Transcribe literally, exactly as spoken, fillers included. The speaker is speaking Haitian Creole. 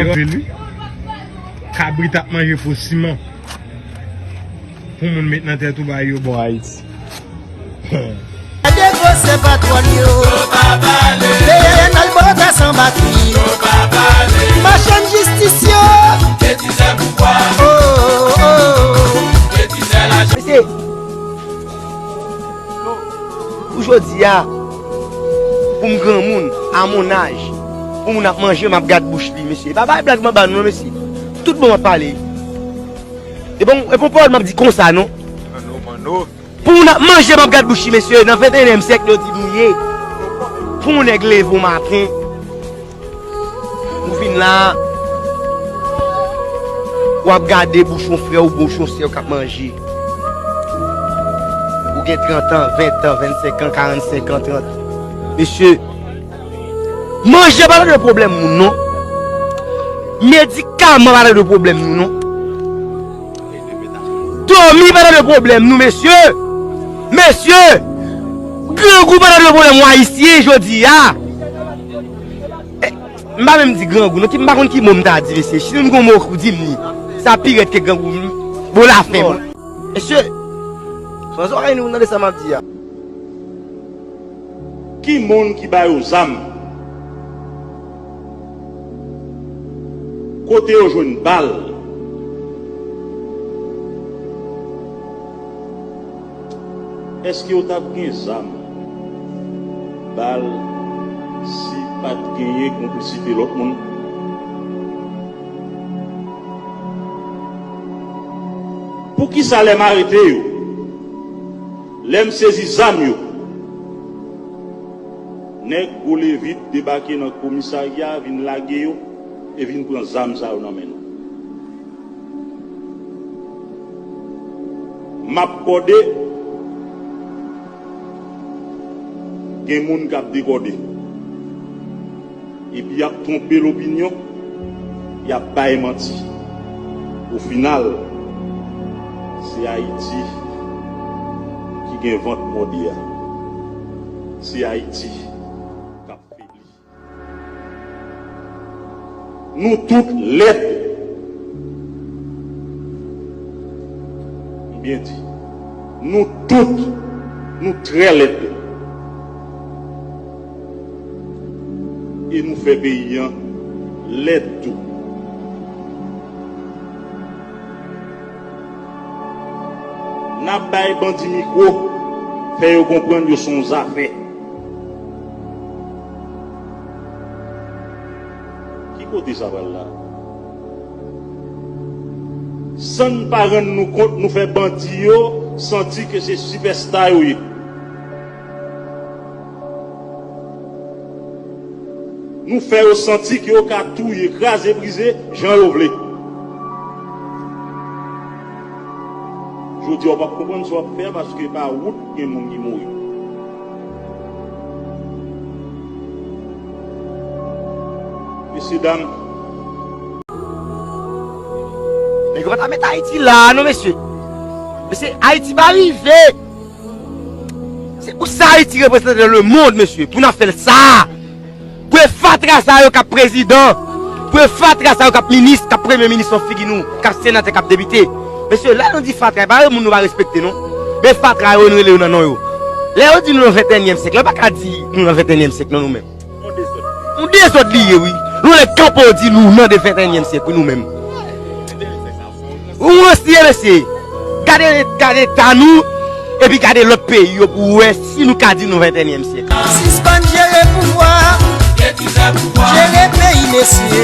Anpil wi. Kabrit ap manje po siman. Pou moun met nan tèt ou bay yo bò Ayiti. Gade gwosè patwòl yo. P N L bòta san batri. Machann jistis yo. Oh, oh, oh. Mesye, pou jodi a, pou m granmoun, a mon âge, pou moun ap manje, m ap gad bouch li, mesye. E pa bay blag m ap ba nou, non, mesye. Tout bon m ap pale. E bon, e bon pawòl m ap di konsa, non. Pou moun ap manje, m ap gad bouch li, mesye. Nan venteyenyèm syèk, yo di nou ye. Pou yon nèg leve yon maten, ou vin la, w ap gade bouch yon frè w, bouch yon sè w k ap manje. Ou gen trant an, ven an, vennsenk an, karannsenk an, trant. Mesye, manje pa regle pwoblèm moun, non. Medikaman pa regle pwoblèm nou, non. Dòmi pa regle pwoblèm nou, mesye. Mesye, grangou pa regle pwoblèm nou Ayisyen jodi a. Eh, m pa menm di grangou, non, ki, m pa konn ki mo m ta di, mesye. Si nou gon mo pou di m li, sa pi rèd ke grangou, m, bon, lafen, bon. Mesye, san zòrèy nou tande sa m ap di a. Ki moun ki ba yo zam? Kote yo jwenn bal? Èske yo t ap gen zam, bal, si pa t genyen konplisite lòt moun? Poukisa lè m arete yo, lè m sezi zam yo, nèg Gwo Levit debake nan komisarya, vin lage yo e vin pran zam sa yo nan men nou? M ap kòde, gen moun k ap dekòde. Epi y ap twonpe lopinyon, y ap bay manti. Ofinal, se Ayiti ki gen vant mòde a. Se Ayiti k ap febli. Nou tout lèd. M byen di, nou tout, nou trè lèd. E nou fè peyi an lèd tou. N ap bay bandi mikwo, fè yo konprann yo se yon zafè. Ki kote sa pral la? San n pa rann nou kont, nou fè bandi yo santi ke se sipèsta yo ye. Nou fè yo santi ke yo ka touye, kraze, brize, jan yo vle. Jodi a, w p ap konprann sa w ap fè a, paske pa wout gen moun ki mouri. Mesye dam. Nèg yo pa ta met Ayiti la, non, mesye. Mesye, Ayiti pa rive. Se pou sa Ayiti reprezante nan lemonn, mesye, pou n ap fè l sa. Pou e fatra sa yo k ap prezidan, pou e fatra sa yo k ap minis, k ap premye minis nan figi nou, k ap senatè, k ap depite. Mesye, lè nou di fatra, e pa yo moun nou pa respekte, non. Men fatra yo, nou rele yo nan non yo. Lè yo di nou nan venteyenyèm syèk, yo pa ka di nou nan venteyenyèm syèk, non, nou menm. Yon dezòd li ye, wi. Nou lè kanpe w di nou nan de venteyenyèm syèk, wi, nou menm. Ou ranse, mesye. Gade, gade eta nou, epi gade lòt peyi yo pou w wè si nou ka di nou venteyenyèm syèk. Sispann jere pouvwa, jere peyi, mesye.